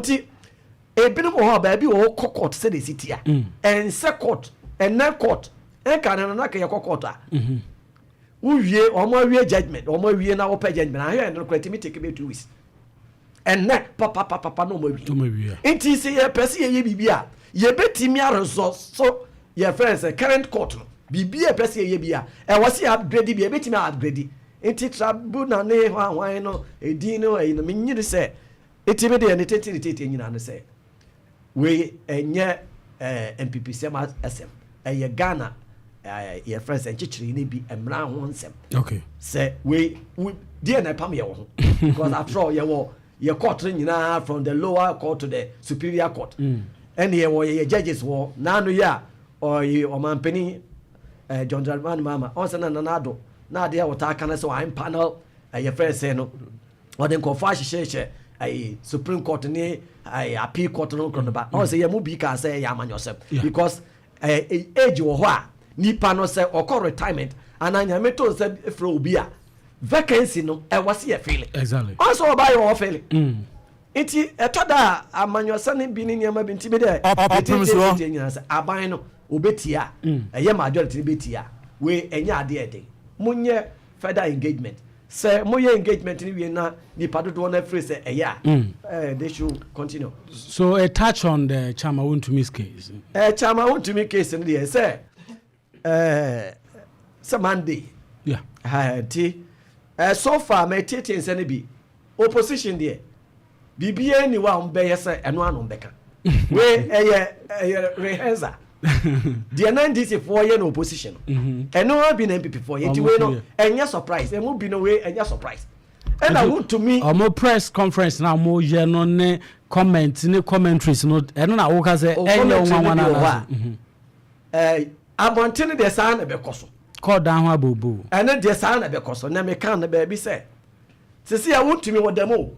Nti ebinom wɔ hɔ a, baabi wɔ hɔ kɔ court sɛ de si tia ɛnsɛ court. Ɛnɛ court ɛnka ne no na kɛyɛ kɔ court a wowie, ɔmo awie judgement, ɔmo awie na wɔpɛ judgement ahwɛ ɛno kora timi take bɛ 2 weeks. Ɛnɛ papapapapa na ɔmo awie. Ɔmo awie. Nti sɛ yɛpɛ sɛ yɛyɛ biribi a, yɛbɛtumi aresɔ so. Yɛfrɛ sɛ current court no, biribi a yɛpɛ sɛ yɛyɛ bi a ɛwɔ sɛ yɛ upgrade bi a, yɛbɛtumi upgrade. Nti tribunal ne hwan no edin no ɛyi no, menyini sɛ ɛtumi deɛ ne tete ne tete nyinaa no sɛ wei ɛnyɛ NPP sɛm asɛm, ɛyɛ Ghana yɛfrɛ sɛ nkyekyere no bi mmara ho nsɛm. Sɛ wei deɛ na ɛpam yɛ wɔ ho, because after all yɛwɔ yɛ court no nyinaa from the lower court to the superior court, ɛne yɛwɔ yɛ judges wɔ n'ano yi a ɔyɛ ɔmampanin John Dramani Mahama ɔn sɛ na Nana Ado na adeɛ a wɔtaa ka no sɛ wɔn panel ɛyɛ fɛ sɛ no ɔde nkɔfoɔ ahyehyɛhyɛ ɛyɛ Supreme Court ne ɛyɛ appeal court no nkɔ no ba ɔn sɛ yɛ mu bi ka sɛ ɛyɛ amanyɔsɛm because age wɔ hɔ a nipa no sɛ ɔkɔ retirement anaa Nyame to nsa frɛ obi a, vacancy no ɛwɔ se yɛ fill. Ɔn sɛ ɔba yɛ wɔ fill. Nti ɛtɔ da a amanyɔsɛm no bi ne nneɛma bi nti bi dɛ Ɔpem soɔ. Ɛtietie nyinaa sɛ aban no obɛtie a, ɛyɛ majority no bɛtie a, wei ɛnyɛ adeɛ ɛden. Monyɛ further engagement. Sɛ moyɛ engagement no wie na nipa dodoɔ no afiri sɛ ɛyɛ a, they should continue. So a touch on the Chairman Wontumi's case. Chairman Wontumi case no deɛ sɛ Monday. Nti so far matietie nsɛ no bi, opposition deɛ biribiara ni hɔ a wɔbɛyɛ sɛ ɛno ano bɛka. Wei ɛyɛ rehearsal deɛ na NDC foɔ yɛ no opposition no, ɛno bi na NPP foɔ yɛ. Nti Ɔmo wei no so yɛ. Ɛnyɛ surprise. Ɛmu bi no wei ɛnyɛ surprise ɛna Wontumi. Ɔmo press conference na ɔmo yɛ no ne comment ne commentaries no, ɛno na woka sɛ O ɛnyɛ commentary no nwanwa bi na wɔ hɔ a, anaasɛ abɔnten deɛ saa na ɛbɛkɔ so. Kɔɔ dan ho abobo. Ɛno deɛ saa na ɛbɛkɔ so. Na meka no baabi sɛ sisi a Wontumi wɔ dɛm o,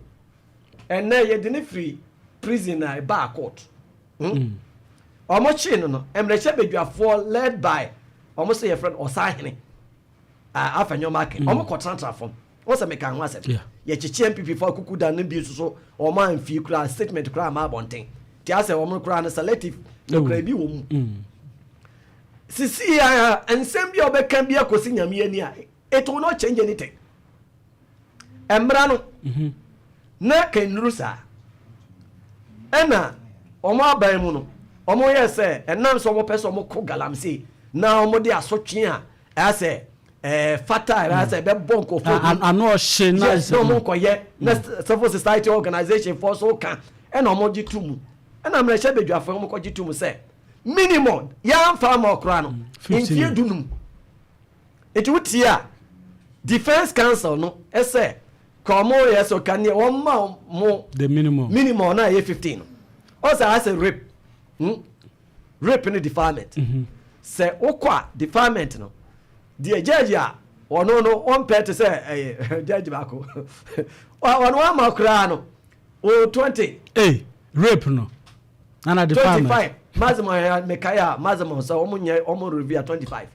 ɛnɛ yɛde ne firi prison na ɛbaa court. Ɔmo kyee no, mmerɛhyɛ badwafoɔ led by ɔmo sɛ yɛfrɛ no Ɔsahene Afenyo-Markin, ɔmo kɔ tenatena fam wɔn sɛ meka ho asɛm. Yɛkyekyɛ NPP fo akuku da no bi nso so, ɔmo amfi koraa statement koraa ama abɔnten te asɛ ɔmo koraa no selective na koraa bi wɔ mu. Sisi a nsɛm bi a ɔbɛka bi akɔsi Nyame ani a, it will not change anything. Mmara no na kɛnuru saa ɛna ɔmo aban mu no, ɔmo yɛ sɛ ɛnam sɛ ɔmo pɛ sɛ ɔmo kɔ galamsey na ɔmo de asotwe a ɛyɛ sɛ fata a ɛyɛ sɛ ɛbɛbɔ nkɔfo. Ano ɔhye na Yes, na ɔmo nkɔyɛ na civil society organisation fɔ so ka ɛna ɔmo gye to mu, ɛna mmerɛhyɛ badwafoɔ ɔmo kɔ gye to mu sɛ minimum yɛamfa ama ɔkora no 15. mfie 15. Nti wotie a, defence counsel no ɛsɛ ka ɔmo yɛ sɛ ɔka neɛ wɔn mo the minimum. Minimum na ɛyɛ 15 no, ɔsɛ asɛ rape, Rape ne defilement. Sɛ wokɔ a, defilement no deɛ, judge a ɔno no ɔmpɛ te sɛ ɛyɛ judge baako, ɔno ama koraa no o 20. Hey, rape no nana 25 defilement. Maximum ɛyɛ mekae a, maximum sɛ ɔmo nyɛ ɔmo review a, 25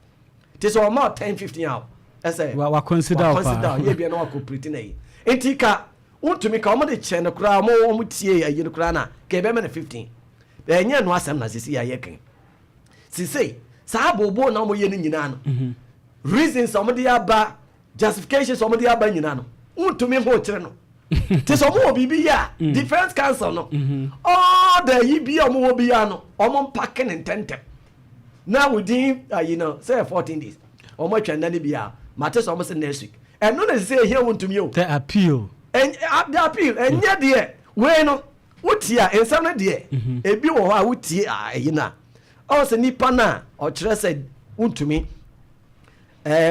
te sɛ ɔmo 10 15 a ɛsɛ Wa consider wo wa paa. Consider yɛ bia na wa cooperate na yi. Nti ka wontumi ka ɔmo de kyɛ no koraa, ɔmo tie ayi no koraa na ka ɛbɛma no 15. Ɛnyɛ no asɛm na sisi yɛ ayɛ kan sisi saa abobo na ɔmo yɛ no nyinaa no, reasons a ɔmo de aba, justifications a ɔmo de aba nyinaa no, wontumi ho kyerɛ no te sɛ ɔmo wɔ biribi yɛ a, defence counsel no, all the yi bi a ɔmo wɔ bi ya no, ɔmo mpack ne ntɛntɛm na within ayi no sɛ 14 days ɔmo atwa nna no bi a mate sɛ ɔmo sɛ next week. Ɛno na sɛ ehia Wontumi o. The appeal. The appeal ɛnyɛ deɛ wei no wotie a, nsɛm no deɛ ebi wɔ hɔ a wotie a, ɛyi no a ɔwɔ sɛ nipa no a ɔkyerɛ sɛ Wontumi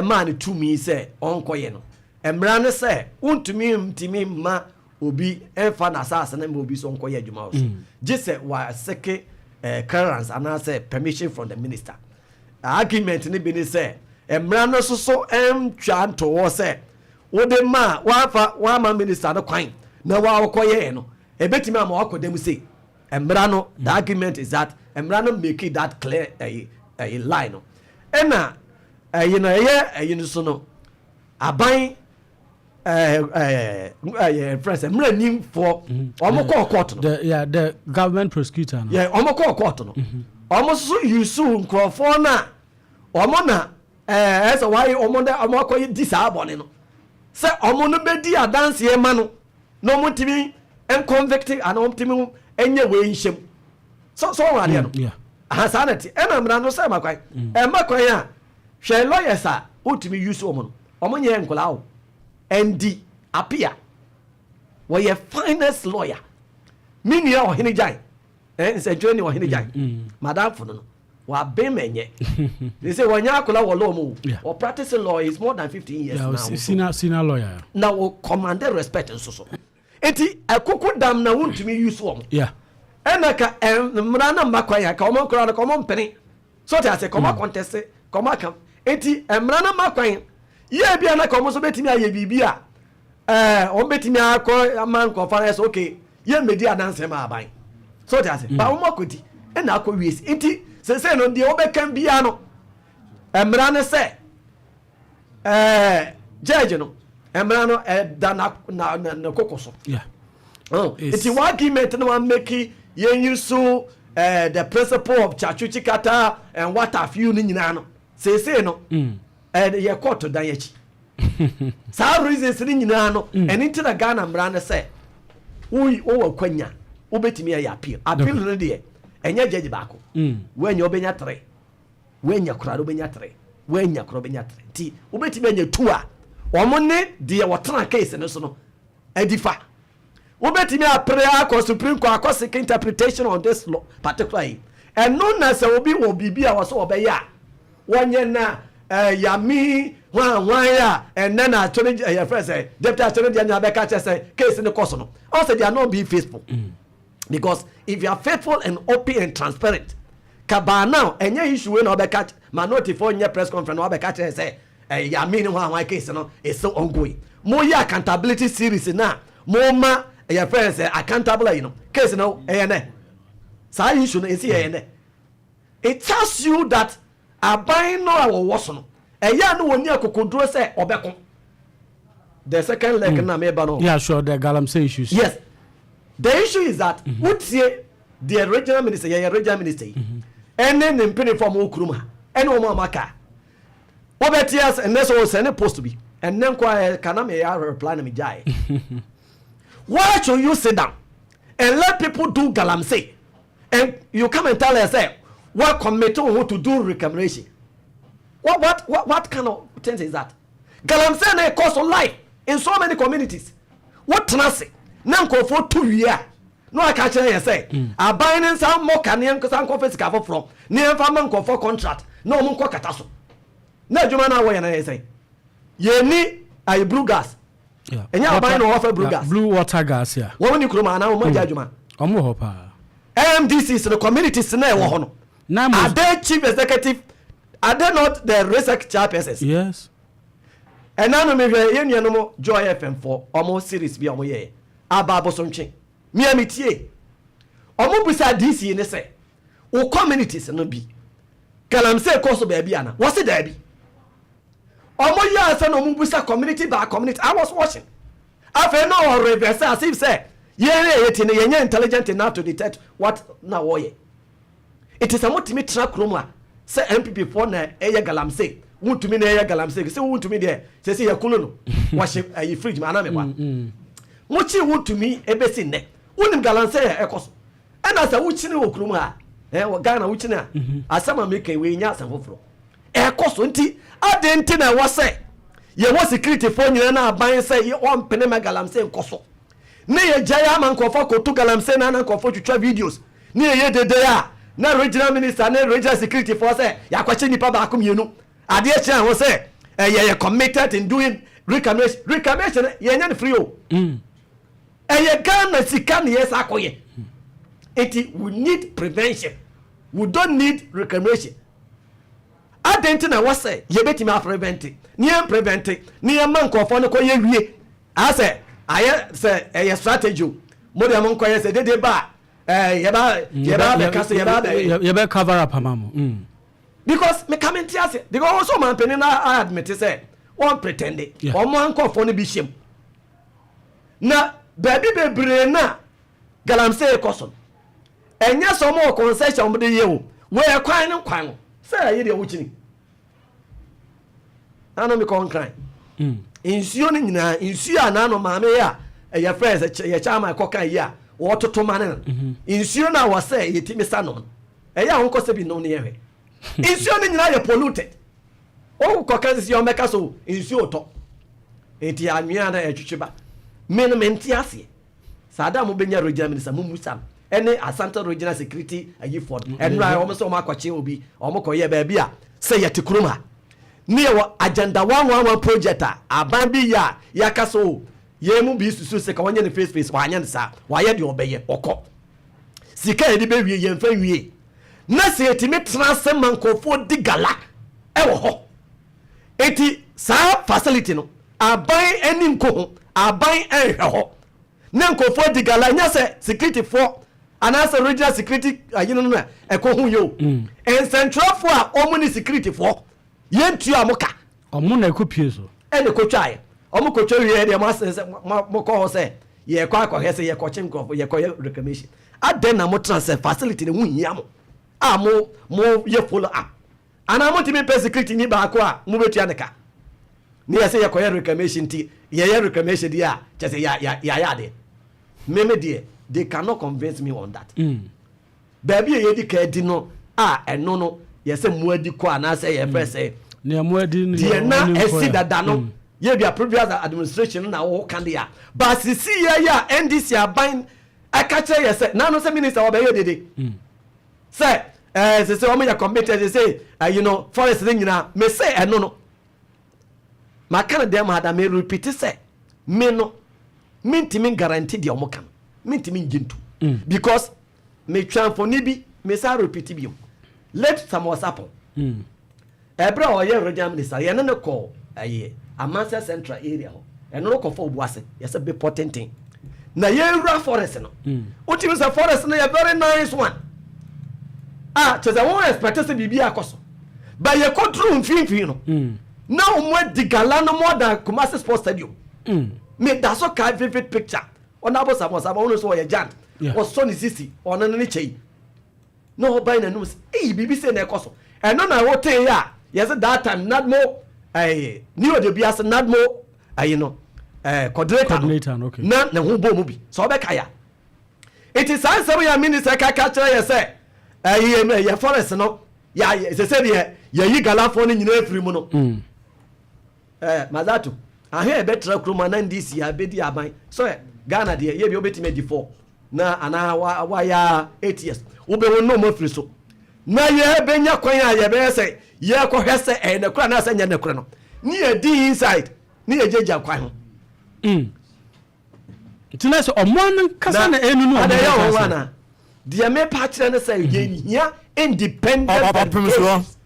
maa no tumi sɛ ɔnkɔyɛ no, mmara no sɛ Wontumi ntumi mma obi ɛmfa n'asase no ma obi sɛ ɔnkɔyɛ adwuma wɔ so gye sɛ waseek clearance anaasɛ permission from the minister. Argument no bi ne sɛ mmara no soso ɛntwa ntoɔ sɛ wode ma wafa wama minister no kwan na wakɔyɛɛ no, ebetumi ama wakɔ dɛm sei mmara no. The argument is that mmara no make it that clear. Ɛyi line no ɛna ɛyi no ɛyɛ ɛyi no so no aban. Ɛɛ ɛɛ fɛn sɛ mmeranimfoɔ, ɔmo kɔɔ court no. The government prosecutor no. Yɛ ɔmo kɔɔ court no, ɔmo nso use nkurɔfoɔ no a ɔmo na ɛsɛ wayɛ ɔmo dɛ ɔmo akɔ di saa bɔne no sɛ ɔmo no bɛdi adanseɛ ma no na ɔmo ntumi nconvict ana ɔmo ntumi nyɛ wei nhyɛm so ɔmo adeɛ no. Aha, saa na ti ɛna mmara no sɛ ɛma kwan, ɛma kwan a hwɛ lawyers a wotumi use wɔn no, ɔmo nyɛ nkɔlaa o. Andy Appiah wɔyɛ finest lawyer. Me nua Ɔhene Gyan, nsɛntwerɛ ni Ɔhene Gyan, madamfo no wabɛn mɛ nyɛ they say wɔnyɛ akɔla wɔ law mu o. Wɔ practice law is more than 15 years now. Senior lawyer. Na wɔ command respect nso so, eti ɛkoko dam na wontumi use wɔn. Ɛna ka mmara na mma kwan a ka ɔmo nkora no ka ɔmo mpene so te ase ka ɔmo akɔntɛse ka ɔmo aka. Eti mmara na mma kwan yie bi a na ka ɔmo nso bɛtumi ayɛ biribi a ɔmo bɛtumi akɔ ama nkɔfa no ɛsɛ okay, yɛ mmedi adanse ma aban so te ase ba ɔmo akɔdi ɛna akɔ wie si. Nti sese no deɛ ɔbɛka biara no, mmara no sɛ judge no, mmara no ɛda na koko so. Oh, nti one argument no wan make yɛn use the principle of Tsatsu Tsikata and what have you no nyinaa no, seesei no yɛ court dan akyi saa reasons no nyinaa no. Ɛno nti na Ghana mmara no sɛ wowɔ kwanya wobɛtumi ayɛ appeal. Appeal no deɛ, ɛnyɛ judge baako. Woanya wobɛnya tere, woanya kora no wobɛnya tere, woanya kora wobɛnya tere. Nti wobɛtumi anya two a wɔn ne deɛ wɔtena case no so no adi fa. Wobɛtumi apere akɔ Supreme Court akɔ seek interpretation on this law particular yi. Ɛno na sɛ obi wɔ biribi a wɔsɛ wɔbɛyɛ a wɔnyɛ na yami hwan hwan a ɛnɛ na attorney ɛyɛ fɛ sɛ deputy attorney general bɛka kyerɛ sɛ case no kɔ so no, ɔsɛ they are not being faithful because if you are faithful and open and transparent kabaa now, ɛnyɛ issue wei na ɔbɛka minority fo nyɛ press conference na ɔbɛka kyerɛ sɛ yami ne hwan hwan case no is still ongoing. Mo yɛ accountability series na mo ma ɛyɛ fɛ sɛ accountable yi no, case no ɛyɛ nɛ saa issue no esi ɛyɛ nɛ. It tells you that aban no a wɔwɔ so no, ɛyɛ a no wɔn ni akokoduro sɛ ɔbɛko. The second leg na meba no. Yeah, sure, the galamsey issues. Yes, the issue is that wotie the regional minister, yɛyɛ regional minister yi ɛne ne mpanyinfoɔ a wɔwɔ kurom ha ɛne wɔn a wɔaka wɔbɛte ase ɛnɛ sɛ wɔsɛne post bi ɛnɛ nkɔ a kana mi yɛ reply na mi gya yɛ. Why should you sit down and let people do galamsey and you come and tell us say what commit ho to do reclamation? What kind of things is that? Galamsey na cost of life in so many communities. Wotena ase na nkurɔfoɔ tu wie a na waka kyerɛ yɛn sɛ aban ne nsa mmɔ kaneɛ nsa nkɔfɛ sika foforɔ ne yɛmfa ma nkurɔfoɔ contract na ɔmo nkɔ kata so na adwuma no a wɔyɛ no yɛ sɛ yɛni ayi blue gas. Ɛnyɛ aban na wɔfɛ blue gas. Blue water gas, yeah. Wɔn ni kurom anaa wɔn agya adwuma? Ɔmo wɔ hɔ paa. MMDCs no, communities na ɛwɔ hɔ no, na are they chief executive? Are they not the REGSEC chairpersons? Yes. Ɛna no mehwɛ yɛn nuanom Joy FM fɔ ɔmo series bi a ɔmo yɛ aba Abosontwe mia mi tie. Ɔmo bisa DC ne sɛ o communities no bi galamsey kɔ so baabi ana? Wɔsi daabi. Ɔmo yɛ asɛ na ɔmo bisa community by community. I was watching. Afei na ɔ reverse as if sɛ yɛn yɛ yɛ ti no yɛn nyɛ intelligent enough to detect what na wɔyɛ. It is sɛ motumi tena kurom a sɛ NPP foɔ na ɛyɛ galamsey, Wontumi na ɛyɛ galamsey sɛ Wontumi deɛ sɛ yɛ kunu no wɔhyɛ ɛyi fridge mu anam ɛbɔ mokyi. Wontumi ebesi nnɛ wonim galamsey yɛ ɛkɔ so. Ɛna sɛ wokyini wɔ kurom ha wɔ Ghana, wokyini a asɛm a meka wei nyɛ asɛm foforɔ ɛkɔ so. Nti ade nti na ɛwɔ sɛ yɛwɔ security foɔ nyinaa na aban sɛ ɔmpene ma galamsey nkɔ so ne yɛgyae ama nkɔfoɔ kɔto galamsey na nkɔfoɔ twitwa videos ne yɛyɛ dede a na regional minister ne regional security foɔ sɛ yɛakɔkye nipa baako mmienu. Adeɛ kyerɛ ho sɛ ɛyɛ yɛ committed in doing reclamation. Reclamation yɛnyɛ no free o. Ɛyɛ Ghana sika ne yɛ sa akɔyɛ. Nti we need prevention, we don't need reclamation. Adɛn nti na ɛwɔ sɛ yɛbɛtumi aprevent ne yɛn prevent ne yɛn ma nkɔfoɔ no kɔ yɛ wie asɛ ayɛ sɛ ɛyɛ strategy o? Mo deɛ mo nkɔyɛ sɛ dede ba yɛba bɛka sɛ yɛba bɛ yɛbɛ cover up ama mo. Because meka me nte ase because ɔwɔ sɛ ɔmampanin no admit sɛ wɔn pretend. Ɔmo ankɔfoɔ no bi hyɛm. Na baabi bebree na galamsey kɔ so no, ɛnyɛ sɛ ɔmo wɔ concession ɔmo de yɛ o. Wɔyɛ kwan no kwan no sɛ ɛyɛ deɛ wokyini nanu mi kɔ Nkran, nsuo no nyinaa, nsuo a nanu maame yɛ a ɛyɛ fɛn sɛ yɛ kyɛ ama ɛkɔ yi a wɔtoto ma no, nsuo no a wɔsɛ yɛtumi sa nom no, ɛyɛ a wɔnkɔ sɛ bi nom no, yɛhwɛ nsuo no nyinaa yɛ polluted. Wɔkɔ ka sisi ɔmɛka so nsuo tɔ nti anwea na ɛtwitwi ba. Me no mente aseɛ saa da a mobɛnya regional minister mo musa no ɛne Asante Regional Security ayifoɔ no. Ɛnora wɔn sɛ wɔn akɔkye obi, wɔn kɔyɛ baabi a sɛ yɛte kurom ha ne yɛwɔ Agenda 111 project a aban bi yɛ a yɛaka so o, yɛn mu bi susu sɛ ka wɔnyɛ ne face face, wɔanyɛ no saa, wɔayɛ deɛ ɔbɛyɛ ɔkɔ sika yɛde bɛwie yɛmfa wie na sɛ yɛtumi tena ase ma nkurɔfoɔ di gala ɛwɔ hɔ. Eti saa facility no, aban ani nko ho, aban ɛnhwɛ hɔ ne nkurɔfoɔ di gala. Nyɛ sɛ security foɔ anaasɛ regional security ayi no na ɛkɔ ho yɛ o. Nsɛntwerɛfoɔ a wɔn ne security foɔ yɛntua mo ka. Ɔmo na ɛkɔ pie so. Ɛna kotwaeɛ, ɔmo kotwa wie deɛ, mo asɛ sɛ mo kɔ hɔ sɛ yɛkɔ akɔhwɛ sɛ yɛkɔkye nkurɔfoɔ, yɛkɔyɛ reclamation adɛn na mo tena sɛ facility ne ho hia mo a mo yɛ follow up anaa mo ntumi mpɛ security ni baako a mo bɛtua ne ka ne yɛ sɛ yɛkɔyɛ reclamation? Nti yɛyɛ reclamation deɛ a, kyɛ sɛ yɛayɛ adeɛ. Meme deɛ, they cannot convince me on that. Baabi a yɛdi ka di no a, ɛno no yɛsɛ mo adi kɔ anaasɛ yɛfrɛ sɛ nea mo adi no. Deɛ na ɛsi dada no, yɛ bi a previous administration na wɔwɔ ka deɛ a baasisi yɛ yɛ a NDC aban ɛka kyerɛ yɛ sɛ nanu sɛ minister wɔbɛyɛ dede sɛ sɛ wɔn yɛ committed sɛ ɛyi no forest ne nyinaa. Mɛ sɛ ɛno no maka no dɛm ada, mɛ repeat sɛ me no mentumi guarantee deɛ ɔmo ka no, mentumi ngye ntu because metwa mfoni bi. Mesa repeat bi, late Samuel Sarpong, ɛberɛ a ɔyɛ regional minister, yɛne ne kɔ ɛyɛ Amansia Central area hɔ. Ɛno no kɔfa Obuase, yɛsɛ bepɔ tenten na yɛwura forest no. Wotumi sɛ forest no yɛ very nice one a kyerɛ sɛ wɔn expect sɛ biribi akɔ so ba. Yɛkɔduru mfimfini no na wɔn adi gala no more than Kumasi Sports Stadium. Me da so kae vivid picture, Honourable Samuel Sarpong, ɔno nso ɔyɛ jan, ɔsɔ ne sisi, ɔno ne kyɛ yi na ɔban n'anum sɛ eyi biribi sɛ na ɛkɔ so. Ɛno na wote yɛ a yɛsɛ that time NADMO ɛɛ ne ɔde bi ase NADMO ɛyi no coordinator Coordinator no, okay. Na ne ho bɔ mu bi sɛ ɔbɛka ya. Eti saa nsɛm yɛ minister kaka kyerɛ yɛ sɛ ɛyi yɛ forest no yɛ sɛ sɛ deɛ yɛyi galafoɔ no nyinaa firi mu no. Mazato ahwɛ, yɛbɛtena kurom a na NDC abɛdi aban so Ghana deɛ, yɛ bi wobɛtumi adi four na anaa wayɛ 8 years, wobɛhu no ɔmo afiri so na yɛbɛnya kwan a yɛbɛyɛ sɛ yɛkɔhwɛ sɛ ɛyɛ nokorɛ anaasɛ nyɛ nokorɛ no, ne yɛdi inside ne yɛgyagya kwan ho. Nti na sɛ ɔmo no kasa na ɛnu no ɔmo ada yɛ bɛka wɔn sɛ ana deɛ mepa kyerɛ ne sɛ yɛhia independent Ɔpem soɔ. verifications.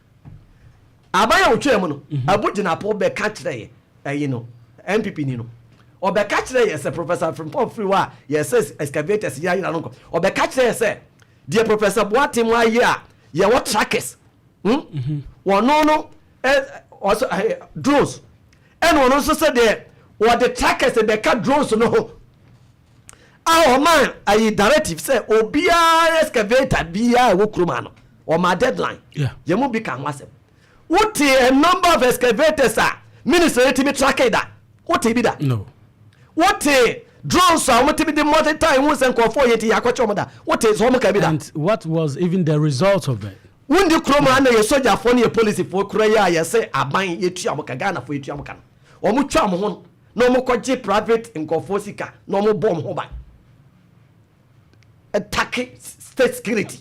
Aban a wotwa mu no, Abu Gyinapo bɛka kyerɛ yɛ, ɛyi no NPP ni no, ɔbɛka kyerɛ yɛ sɛ Professor Frimpong firi hɔ a yɛsɛ excavators yɛ ayera no nkɔ. Ɔbɛka kyerɛ yɛ sɛ deɛ Professor Boateng mu ayɛ a yɛwɔ trackers, Wɔno no ɛ ɔsɛ drones, ɛna ɔno nso sɛ deɛ wɔde trackers bɛka drones no ho a ɔma ayi directive sɛ obiara excavator biara a ɛwɔ kurom ha no, ɔma deadline. Yɛn mu bi ka ho asɛm. Wote a number of excavators a minister yɛ track da, wote bi da? No. Wote drones a wɔtumi de monitor ehu sɛ nkurɔfoɔ yɛ ti yɛakɔkyɛ wɔn da, wote sɛ wɔn ka bi da? And what was even the result of it? Wondi kurom ha na yɛ sogyafoɔ ne yɛ polisifoɔ kura yi a yɛsɛ aban yɛtua mo ka, Ghanafoɔ yɛtua mo ka no, wɔn twa mo ho na wɔn kɔgye private nkurɔfoɔ sika na wɔn bɔ wɔn ho ban, attack state security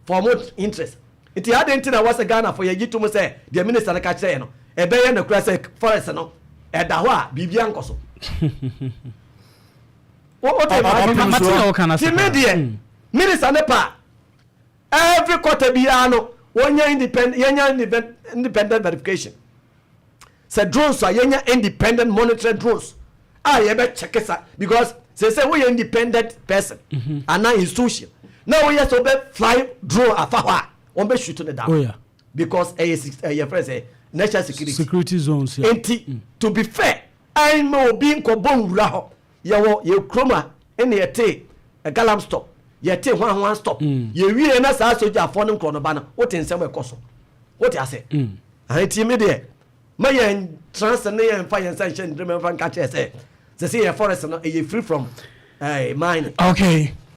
for wɔn interest. Nti adi nti na wɔsɛ Ghanafoɔ yɛgye tom sɛ deɛ minister no ka kyerɛ yɛ no ɛbɛyɛ no kura sɛ forest no ɛda hɔ a biribi ankɔ so. Wote Ɔpem Mate soɔ. na wɔka no ti ase mi paa. deɛ, minister ne pa every quarter biara no wɔnya independent, yɛnya independent verification sɛ drones a yɛnya independent monitoring drones a yɛbɛ check sa, because sɛ woyɛ independent person anaa institution na woyɛ sɛ wobɛ fly drone afa hɔ a, wɔn bɛ shoot ne down. Because ɛyɛ ɛyɛ fɛ sɛ national security Security zones, yeah. Nti to be fair, ɛnma obi nkɔbɔ nwura hɔ. Yɛwɔ yɛ kurom a ɛna yɛte galam stop, yɛte hwanhwan stop. Yɛwie na saa sogyafoɔ no nkorɔ no ba no, wote nsɛm ɛkɔ so, wote ase. Ahanti mi deɛ, ma yɛn transe ne yɛn fa yɛn nsa nhyɛ ndrɛm mfa nka kyerɛ sɛ sɛ yɛ forest no ɛyɛ free from mining. Okay.